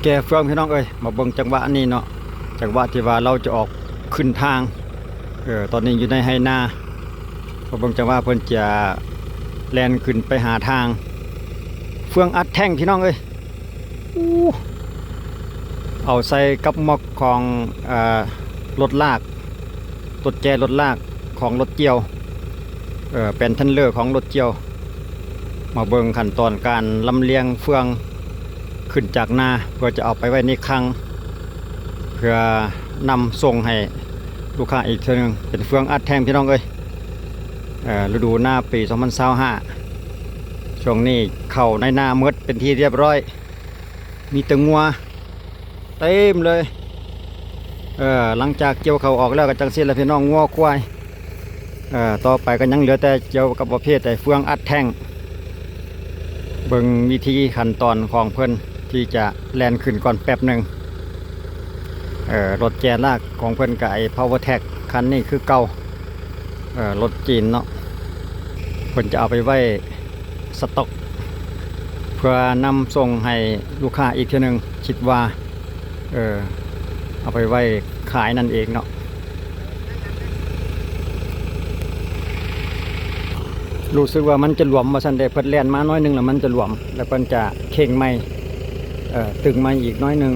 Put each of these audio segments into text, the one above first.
ແກ່ເຟືອງພີ່ນ້ອງເອີຍ. ມາເບິ່ງຈັງຫວະນີ້ເນາະ, ຈັງຫວະທີ່ວ່າລາວຈະອອກຂຶ້ນທາງ. ເອີ ຕອນນີ້ຢູ່ໃນໄຮ່ນາ, ມາເບິ່ງຈັງຫວະເພິ່ນຈະແລ່ນຂຶ້ນໄປຫາທາງ. ເຟືອງອັດແທ່ງພີ່ນ້ອງເອີຍ. ອູ້ ເອົາໃສ່ກັບໝອກຂອງ ເອີ ລົດລາກ, ລົດແຈລົດລາກຂອງລົດກ່ຽວ, ເອີ ແປນເທນເລີຂອງລົດກ່ຽວ. ມາເບິ່ງຂັ້ນຕອນການລຳລຽງເຟືອງຂຶ້ນຈາກນາ ເພື່ອຈະເອົາໄປໄວ້ໃນຄັງ ເພື່ອນຳສົ່ງໃຫ້ລູກຄ້າອີກເທື່ອໜຶ່ງ. ເປັນເຟືອງອັດແທ່ງພີ່ນ້ອງເອີຍ. ເອີ ລະດູນາປີສອງພັນຊາວຫ້າ ຊ່ວງນີ້ເຂົ້າໃນນາໝົດເປັນທີ່ຮຽບຮ້ອຍ. ມີແຕ່ງົວເຕັມເລີຍ. ເອີ ຫຼັງຈາກກ່ຽວເຂົ້າອອກແລ້ວກໍຈັ່ງຊີ້ລະພີ່ນ້ອງ, ງົວຄວາຍ. ເອີ ຕໍ່ໄປກໍຍັງເຫຼືອແຕ່ກ່ຽວກັບປະເພດໄອ້ເຟືອງອັດແທ່ງ. ເບິ່ງວິທີຂັ້ນຕອນຂອງເພິ່ນທີ່ຈະແລ່ນຂຶ້ນກ່ອນແປັບໜຶ່ງ. ເອີ ລົດແຈລາກຂອງເພິ່ນກໍໄອ້ພາວເວີແທັກຄັນນີ້ຄືເກົ່າ. ເອີ ລົດຈີນເນາະ, ເພິ່ນຈະເອົາໄປໄວ້ສະຕັອກ ເພື່ອນຳສົ່ງໃຫ້ລູກຄ້າອີກເທື່ອໜຶ່ງ. ຄິດວ່າ ເອີ ເອົາໄປໄວ້ຂາຍນັ້ນເອງເນາະ. ຮູ້ສຶກວ່າມັນຈະຫຼວມວ່າຊັ້ນເດ, ເພິ່ນແລ່ນມາໜ້ອຍໜຶ່ງແລ້ວມັນຈະຫຼວມ, ແລ້ວເພິ່ນຈະເຄັ່ງໃໝ່. ເອີ ຕຶງມາອີກໜ້ອຍໜຶ່ງ.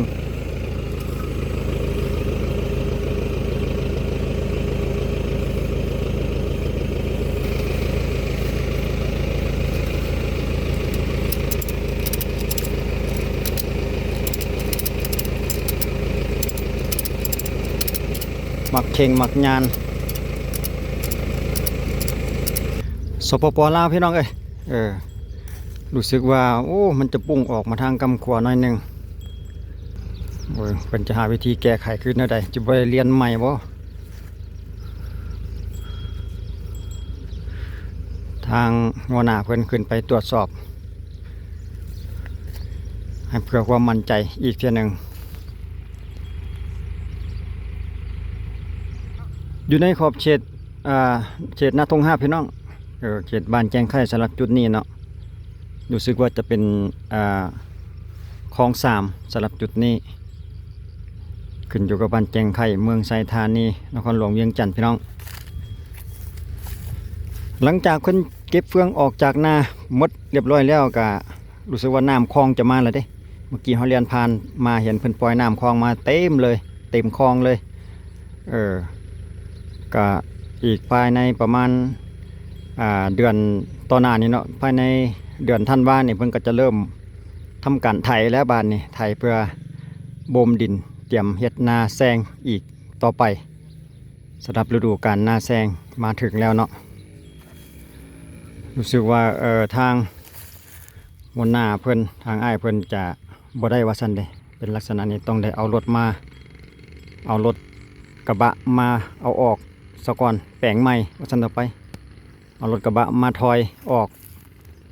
ມັກເຄັ່ງມັກຍານ ສປປ ລາວ ພີ່ນ້ອງເອີຍ. ເອີ ຮູ້ສຶກວ່າ ໂອ້ ມັນຈະປຸ້ງອອກມາທາງກ້ຳຂວາໜ້ອຍໜຶ່ງ. ໂອ້ຍ ເພິ່ນຈະຫາວິທີແກ້ໄຂຄືແນວໃດ? ຈະບໍ່ໄດ້ລຽນໃໝ່ບໍ່? ທາງຫົວໜ້າເພິ່ນຂຶ້ນໄປຕວດສອບໃຫ້ເພື່ອຄວາມໝັ້ນໃຈອີກເທື່ອໜຶ່ງ. ຢູ່ໃນຂອບເຂດ ອ່າ ເຂດນາທົ່ງຮາບ ພີ່ນ້ອງ. ເອີ ເຂດບ້ານແຈ້ງໄຄສຳລັບຈຸດນີ້ເນາະ. ຮູ້ສຶກວ່າຈະເປັນ ອ່າ ຄອງສາມສຳລັບຈຸດນີ້, ຂຶ້ນຢູ່ກັບບ້ານແຈ້ງໄຄ ເມືອງໄຊທານີ ນະຄອນຫຼວງວຽງຈັນ ພີ່ນ້ອງ. ຫຼັງຈາກເພິ່ນເກັບເຟືອງອອກຈາກນາໝົດລຽບຮ້ອຍແລ້ວ ກະ ຮູ້ສຶກວ່ານ້ຳຄອງຈະມາແລ້ວເດ້. ເມື່ອກີ້ເຮົາແລ່ນຜ່ານມາເຫັນເພິ່ນປ່ອຍນ້ຳຄອງມາເຕັມເລີຍ, ເຕັມຄອງເລີຍ. ເອີ ກະອີກພາຍໃນປະມານ ອ່າ ເດືອນຕໍ່ໜ້ານີ້ເນາະ, ພາຍໃນເດືອນທັນວານີ້ ເພິ່ນກໍຈະເລີ່ມທຳການໄຖແລ້ວບາດນີ້, ໄຖເພື່ອບົ່ມດິນ ຕຽມເຮັດນາແຊງອີກຕໍ່ໄປ. ສຳລັບລະດູການນາແຊງມາເຖິງແລ້ວເນາະ. ຮູ້ສຶກວ່າ ເອີ ທາງ ຫົວໜ້າເພິ່ນ ທາງອ້າຍເພິ່ນຈະບໍ່ໄດ້ວ່າຊັ້ນເດ. ເປັນລັກສະນະນີ້ຕ້ອງໄດ້ເອົາລົດມາ ເອົາລົດກະບະມາເອົາອອກສາກ່ອນ ແປງໃໝ່ວ່າຊັ້ນເຖາະໄປ. ເອົາລົດກະບະມາຖອຍອອກ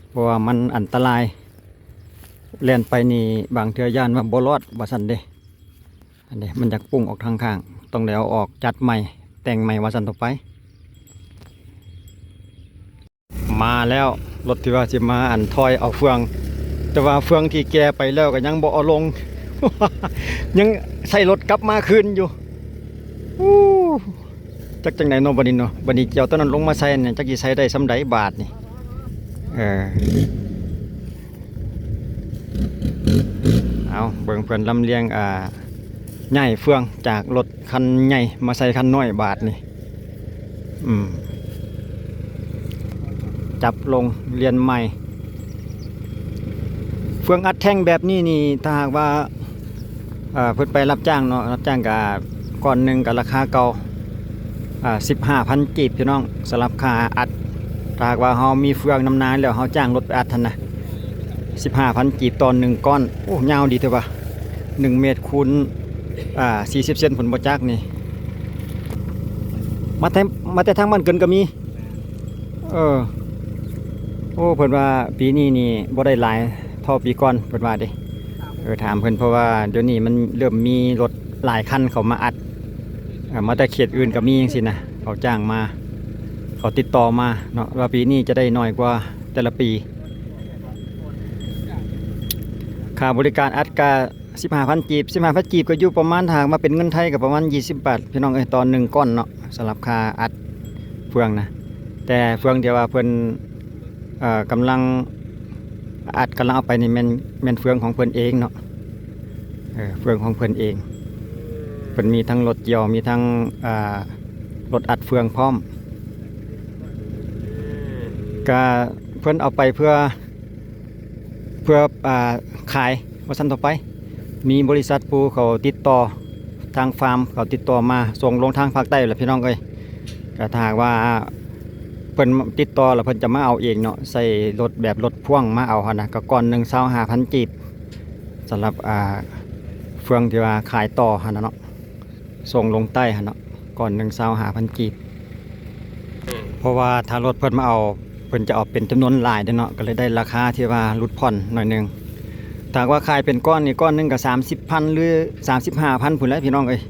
ເພາະວ່າມັນອັນຕະລາຍ, ແລ່ນໄປນີ້ບາງເທື່ອຢ້ານວ່າບໍ່ລອດວ່າຊັ້ນເດ. ອັນນີ້ມັນຢາກປຸ້ງອອກທາງຂ້າງ, ຕ້ອງໄດ້ເອົາອອກ ຈັດໃໝ່ ແຕ່ງໃໝ່ວ່າຊັ້ນເຖາະໄປ. ມາແລ້ວ ລົດທີ່ວ່າຊິມາອັນຖອຍເອົາເຟືອງ, ແຕ່ວ່າເຟືອງທີ່ແກ່ໄປແລ້ວກໍຍັງບໍ່ເອົາລົງ ຍັງໃສ່ລົດກັບມາຄືນຢູ່. ອູ້ ຈັກຈັ່ງໃດເນາະບັດນີ້ເນາະ, ບັດນີ້ຊິເອົາໂຕນັ້ນລົງມາໃສ່ນີ້ ຈັກຊິໃສ່ໄດ້ສ່ຳໃດບາດນີ້. ເອີ ເອົາ ເບິ່ງເພິ່ນລຳລຽງ ອ່າ ຍ້າຍເຟືອງຈາກລົດຄັນໃຫຍ່ມາໃສ່ຄັນນ້ອຍບາດນີ້. ອືມ ຈັບລົງລຽນໃໝ່. ເຟືອງອັດແທ່ງແບບນີ້ນີ້ ຖ້າຫາກວ່າ ເອີ ເພິ່ນໄປຮັບຈ້າງເນາະ, ຮັບຈ້າງກະກ້ອນໜຶ່ງກະລາຄາເກົ່າ ອ່າ ສິບຫ້າພັນກີບ ພີ່ນ້ອງ, ສຳລັບຄ່າອັດ. ຖ້າຫາກວ່າເຮົາມີເຟືອງນຳນາແລ້ວ ເຮົາຈ້າງລົດໄປອັດຫັ້ນນະ ສິບຫ້າພັນກີບຕໍ່ໜຶ່ງກ້ອນ. ໂອ້ ຍາວດີແທ້ວ່າ, ໜຶ່ງເມດຄູນ ອ່າ ສີ່ສິບເຊັນພຸ້ນບໍ່ຈັກນີ້. ມາແຕ່ ມາແຕ່ທາງບ້ານເກີນກໍມີ. ເອີ ໂອ້ ເພິ່ນວ່າປີນີ້ນີ້ບໍ່ໄດ້ຫຼາຍເທົ່າປີກ່ອນ ເພິ່ນວ່າເດ້. ເອີ ຖາມເພິ່ນ ເພາະວ່າດຽວນີ້ມັນເລີ່ມມີລົດຫຼາຍຄັນເຂົ້າມາອັດ ເອີ ມາແຕ່ເຂດອື່ນກໍມີຈັ່ງຊີ້ນະ, ເຂົາຈ້າງມາ ເຂົາຕິດຕໍ່ມາເນາະ ວ່າປີນີ້ຈະໄດ້ໜ້ອຍກວ່າແຕ່ລະປີ. ຄ່າບໍລິການອັດກະ ສິບຫ້າພັນກີບ ສິບຫ້າພັນກີບກໍຢູ່ປະມານ ຖ້າຫາກວ່າເປັນເງິນໄທກໍປະມານຊາວບາດ ພີ່ນ້ອງເອີຍ ຕໍ່ໜຶ່ງກ້ອນເນາະ ສຳລັບຄ່າອັດເຟືອງນະ. ແຕ່ເຟືອງທີ່ວ່າເພິ່ນ ເອີ ກຳລັງອັດ ກຳລັງເອົາໄປນີ້ແມ່ນ ແມ່ນເຟືອງຂອງເພິ່ນເອງເນາະ. ເອີ ເຟືອງຂອງເພິ່ນເອງ ເພິ່ນມີທັງລົດກ່ຽວ ມີທັງ ອ່າ ລົດອັດເຟືອງພ້ອມ. ກະເພິ່ນເອົາໄປເພື່ອ ເພື່ອ ອ່າ ຂາຍວ່າຊັ້ນຕໍ່ໄປ. ມີບໍລິສັດຜູ້ເຂົາຕິດຕໍ່ ທາງຟາມເຂົາຕິດຕໍ່ມາ ສົ່ງລົງທາງພາກໃຕ້ແຫຼະ ພີ່ນ້ອງເອີຍ. ກະຖ້າຫາກວ່າເພິ່ນຕິດຕໍ່ແລ້ວ ເພິ່ນຈະມາເອົາເອງເນາະ ໃສ່ລົດແບບລົດພ່ວງມາເອົາຫັ້ນນະ ກໍກ້ອນໜຶ່ງຊາວຫ້າພັນກີບ ສຳລັບ ອ່າ ເຟືອງທີ່ວ່າຂາຍຕໍ່ຫັ້ນນະເນາະ. ສົ່ງລົງໃຕ້ຫັ້ນເນາະ ກ້ອນໜຶ່ງຊາວຫ້າພັນກີບ. ເພາະວ່າຖ້າລົດເພິ່ນມາເອົາ ເພິ່ນຈະເອົາເປັນຈຳນວນຫຼາຍເດ້ເນາະ ກໍເລີຍໄດ້ລາຄາທີ່ວ່າຫຼຸດຜ່ອນໜ້ອຍໜຶ່ງ. ຖ້າຫາກວ່າຂາຍເປັນກ້ອນນີ້ ກ້ອນໜຶ່ງກໍສາມສິບພັນ ຫຼື ສາມສິບຫ້າພັນພຸ້ນແຫຼະ ພີ່ນ້ອງເອີຍ.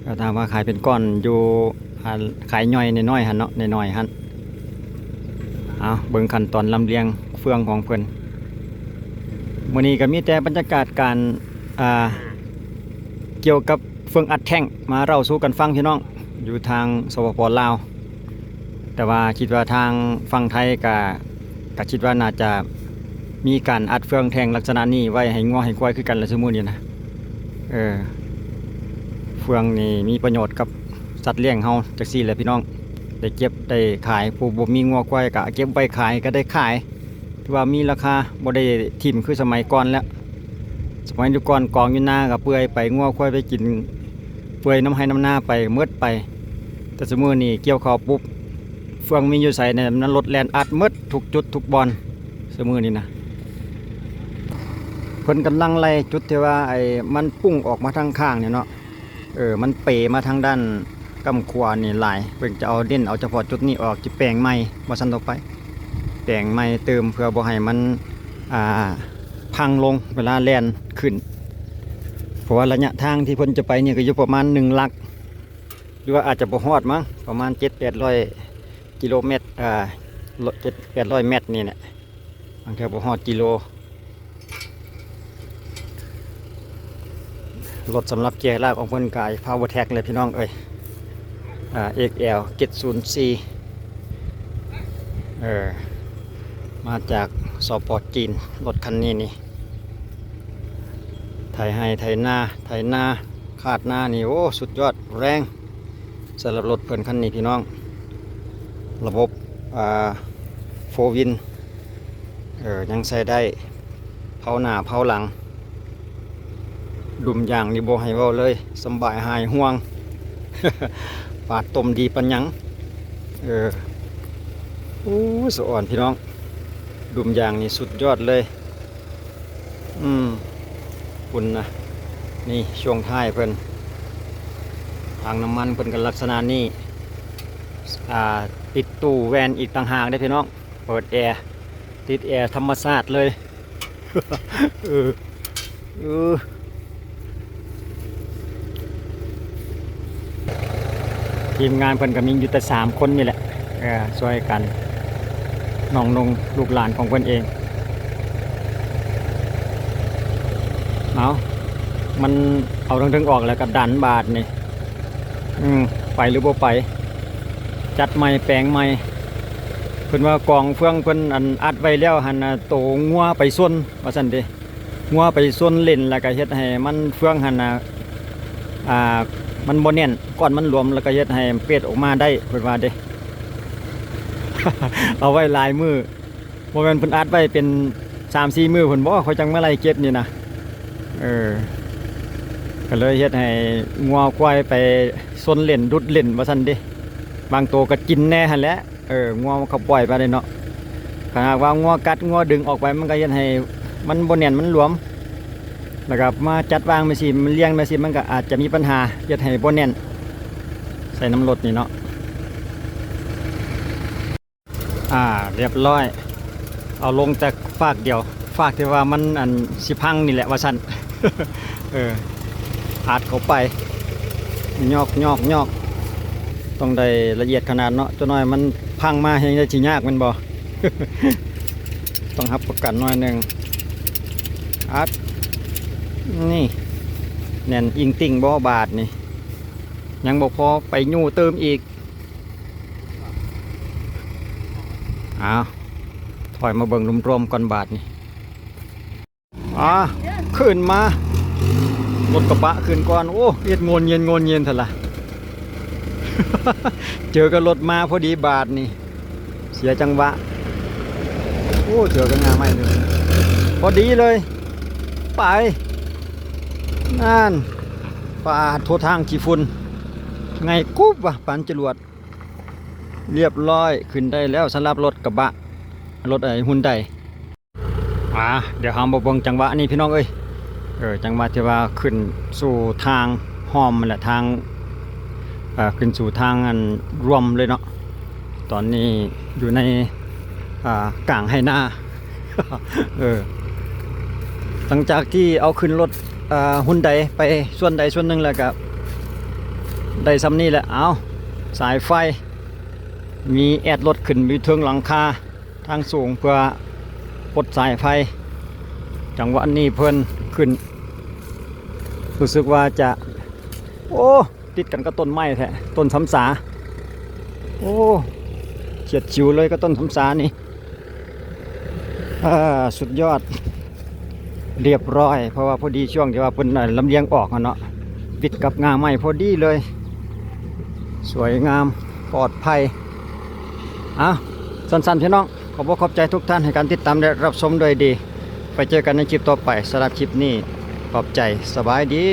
ກໍຖ້າວ່າຂາຍເປັນກ້ອນຢູ່ ອ່າ ຂາຍຍ່ອຍນ້ອຍໆຫັ້ນເນາະ ນ້ອຍໆຫັ້ນ. ເອົາ ເບິ່ງຂັ້ນຕອນລຳລຽງເຟືອງຂອງເພິ່ນ. ມື້ນີ້ກໍມີແຕ່ບັນຍາກາດການ ອ່າ ກ່ຽວກັບເຟືອງອັດແທ່ງມາເລົ່າສູ່ກັນຟັງ ພີ່ນ້ອງ ຢູ່ທາງ ສປປ ລາວ. ແຕ່ວ່າຄິດວ່າທາງຝັ່ງໄທກະ ກະຄິດວ່າໜ້າຈະມີການອັດເຟືອງແທ່ງລັກສະນະນີ້ໄວ້ໃຫ້ງົວໃຫ້ຄວາຍຄືກັນລະຊຸມື້ນີ້ນະ. ເອີ ເຟືອງນີ້ມີປະໂຫຍດກັບສັດລ້ຽງເຮົາຈັກຊີ້ແຫຼະ ພີ່ນ້ອງ ໄດ້ເກັບໄດ້ຂາຍ. ຜູ້ບໍ່ມີງົວຄວາຍກະເກັບໄວ້ຂາຍ ກະໄດ້ຂາຍ ຖືວ່າມີລາຄາ ບໍ່ໄດ້ຖິ້ມຄືສະໄໝກ່ອນແລ້ວ. ສະໄໝແຕ່ກ່ອນກອງຢູ່ນາກໍເປື່ອຍໄປ ງົວຄວາຍໄປກິນເປື່ອຍນຳໄຮ່ນຳນາໄປ ໝົດໄປ. ແຕ່ຊຸມື້ນີ້ກ່ຽວເຂົ້າປຸບ ເຟືອງມີຢູ່ໃສແດ່ ມັນລົດແລ່ນອັດໝົດທຸກຈຸດທຸກບ່ອນ. ຊຸມື້ນີ້ນະ ເພິ່ນກຳລັງໄລ່ຈຸດທີ່ວ່າໄອ້ມັນປຸ້ງອອກມາທາງຂ້າງນີ້ເນາະ. ເອີ ມັນເປມາທາງດ້ານກ້ຳຂວານີ້ຫຼາຍ ເພິ່ນຈະເອົາເນັ້ນເອົາສະເພາະຈຸດນີ້ອອກ ຈະແປງໃໝ່ວ່າຊັ້ນຕໍ່ໄປ ແປງໃໝ່ຕື່ມ ເພື່ອບໍ່ໃຫ້ມັນ ອ່າ ພັງລົງເວລາແລ່ນຂຶ້ນ. ເພາະວ່າໄລຍະທາງທີ່ເພິ່ນຈະໄປນີ້ກໍຢູ່ປະມານໜຶ່ງຫຼັກ ຫຼືວ່າອາດຈະບໍ່ຮອດມັ້ງ ປະມານເຈັດແປດຮ້ອຍກິໂລແມັດ ອ່າ ເຈັດແປດຮ້ອຍແມັດນີ້ແຫຼະ. ບາງເທື່ອບໍ່ຮອດກິໂລ. ລົດສຳລັບແກ່ລາກຂອງເພິ່ນກາຍ Power Track ເລີຍ ພີ່ນ້ອງເອີຍ. ອ່າ ເອັກແອວ ເຈັດສູນສີ່ ເອີ ມາຈາກ ສປ ຈີນ. ລົດຄັນນີ້ນີ້ ໄຖໄຮ່ໄຖນາ ໄຖນາ ຄາດນານີ້ ໂອ້ ສຸດຍອດ ແຮງ. ສຳລັບລົດເພິ່ນຄັນນີ້ ພີ່ນ້ອງ ລະບົບ ອ່າ ໂຟວິນ ເອີ ຍັງໃຊ້ໄດ້ ເຜົາໜ້າເຜົາຫຼັງ. ດຸມຢາງນີ້ບໍ່ໃຫ້ເວົ້າເລີຍ ສຳບາຍຫາຍຫ່ວງ ປາດຕົມດີປານຫຍັງ. ເອີ ໂອ້ ສະອອນ ພີ່ນ້ອງ ດຸມຢາງນີ້ສຸດຍອດເລີຍ. ອືມ ພຸ້ນນະ ນີ້ຊ່ວງທ້າຍເພິ່ນ ຖັງນ້ຳມັນເພິ່ນກໍລັກສະນະນີ້ ອ່າ ຕິດຕູ້ແວ່ນອີກຕ່າງຫາກເດ້ ພີ່ນ້ອງ ເປີດແອ ຕິດແອທຳມະຊາດເລີຍ. ເອີ ເອີ ທີມງານເພິ່ນກໍມີຢູ່ແຕ່ສາມຄົນນີ້ແຫຼະ ເອີ ຊ່ວຍກັນ ນ້ອງນຸ່ງ ລູກຫຼານຂອງເພິ່ນເອງ. ເອົາ ມັນເອົາເທິງໆອອກແລ້ວກໍດັນບາດນີ້ ອືມ ໄປຫຼືບໍ່ໄປ ຈັດໃໝ່ແປງໃໝ່. ເພິ່ນວ່າກອງເຟືອງເພິ່ນ ອັນ ອັດໄວ້ແລ້ວຫັ້ນນະ ໂຕງົວໄປຊົນວ່າຊັ້ນເດ. ງົວໄປຊົນເຫຼັ້ນ ແລ້ວກໍເຮັດໃຫ້ມັນເຟືອງຫັ້ນນະ ອ່າ ມັນບໍ່ແໜ້ນ ກ້ອນມັນຫຼວມ ແລ້ວກໍເຮັດໃຫ້ເປັດອອກມາໄດ້ ເພິ່ນວ່າເດ້. ເອົາໄວ້ຫຼາຍມື້ ບໍ່ແມ່ນເພິ່ນອັດໄວ້ເປັນສາມສີ່ມື້ພຸ້ນບໍ ຂ້ອຍຈັ່ງມາໄລ່ເກັບນີ້ນະ. ເອີ ກໍເລີຍເຮັດໃຫ້ງົວຄວາຍໄປຊົນເຫຼັ້ນ ດຸດເຫຼັ້ນວ່າຊັ້ນເດ້. ບາງໂຕກໍກິນແດ່ຫັ້ນແຫຼະ. ເອີ ງົວມັນກໍປ່ອຍໄປເລີຍເນາະ. ຖ້າຫາກວ່າງົວກັດ ງົວດຶງອອກໄປ ມັນກໍເຮັດໃຫ້ມັນບໍ່ແໜ້ນ ມັນຫຼວມ ແລ້ວກໍມາຈັດວາງແບບຊີ້ ມັນລຽງແບບຊີ້ ມັນກໍອາດຈະມີບັນຫາ ເຮັດໃຫ້ບໍ່ແໜ້ນ ໃສ່ນຳລົດນີ້ເນາະ. ອ່າ ລຽບຮ້ອຍ ເອົາລົງແຕ່ຟາກດຽວ ຟາກທີ່ວ່າມັນ ອັນ ຊິພັງນີ້ແຫຼະວ່າຊັ້ນ. ເອີ ອັດເຂົ້າໄປ ຍອກໆໆ ຕ້ອງໄດ້ລະອຽດຂະໜາດເນາະ. ຈັກໜ້ອຍມັນພັງມາແຮງໄດ້ຊິຍາກແມ່ນບໍ່? ຕ້ອງຮັບປະກັນໜ້ອຍໜຶ່ງ. ອັດ ນີ້ ແໜ້ນອີງຕິ່ງບໍ່ບາດນີ້ ຍັງບໍ່ພໍໄປຍູ້ເຕີມອີກ. ອ້າວ ຖອຍມາເບິ່ງລວມໆກ່ອນບາດນີ້. ອາ ຂຶ້ນມາ ລົດກະບະຂຶ້ນກ່ອນ. ໂອ້ ເຮັດໂງນເງນໂງນເງນແທ້ລະ ເຈີກັບລົດມາພໍດີບາດນີ້ ເສຍຈັງຫວະ. ໂອ້ ເຈີກັບງ່າໄມ້ເລີຍ ພໍດີເລີຍ ໄປ ນັ້ນ ປາດໂທ ທາງຂີ້ຝຸ່ນ ໄງກຸບວະ ປານຈະຫຼວດ. ລຽບຮ້ອຍ ຂຶ້ນໄດ້ແລ້ວສຳລັບລົດກະບະ ລົດໄອ້ຮຸນໄດ. ອາ ດຽວເຮົາມາເບິ່ງຈັງຫວະນີ້ພີ່ນ້ອງເອີຍ ເອີ ຈັງຫວະທີ່ວ່າຂຶ້ນສູ່ທາງຮ່ອມຫັ້ນແຫຼະ ທາງ ເອີ ຂຶ້ນສູ່ທາງອັນລວມເລີຍເນາະ. ຕອນນີ້ຢູ່ໃນ ອາ ກາງໄຮ່ນາ ເອີ ຫຼັງຈາກທີ່ເອົາຂຶ້ນລົດ ອາ ຮຸນໄດໄປສ່ວນໃດສ່ວນໜຶ່ງແລ້ວກະໄດ້ຊ່ຳນີ້ແຫຼະ. ເອົາ ສາຍໄຟ ມີແອດລົດຂຶ້ນຢູ່ເທິງຫຼັງຄາ ທາງສູງເພື່ອປົດສາຍໄຟ. ຈັງຫວະນີ້ເພິ່ນຂຶ້ນ ຮູ້ສຶກວ່າຈະ ໂອ້ ຕິດກັນກັບຕົ້ນໄມ້ແທ້ ຕົ້ນຊຳສາ. ໂອ້ ຂຽດຂິວເລີຍກັບຕົ້ນຊຳສານີ້. ອາ ສຸດຍອດ ລຽບຮ້ອຍ ເພາະວ່າພໍດີຊ່ວງທີ່ວ່າເພິ່ນ ອາ ລຳລຽງອອກຫັ້ນເນາະ ວິດກັບງ່າໄມ້ພໍດີເລີຍ ສວຍງາມ ປອດໄພ. ເອົາ ສັ້ນໆ ພີ່ນ້ອງ ຂອບອົກຂອບໃຈທຸກທ່ານໃຫ້ການຕິດຕາມ ແລະ ຮັບຊົມດ້ວຍດີ. ໄປເຈີກັນໃນຄລິບຕໍ່ໄປ. ສຳລັບຄລິບນີ້ ຂອບໃຈ. ສະບາຍດີ.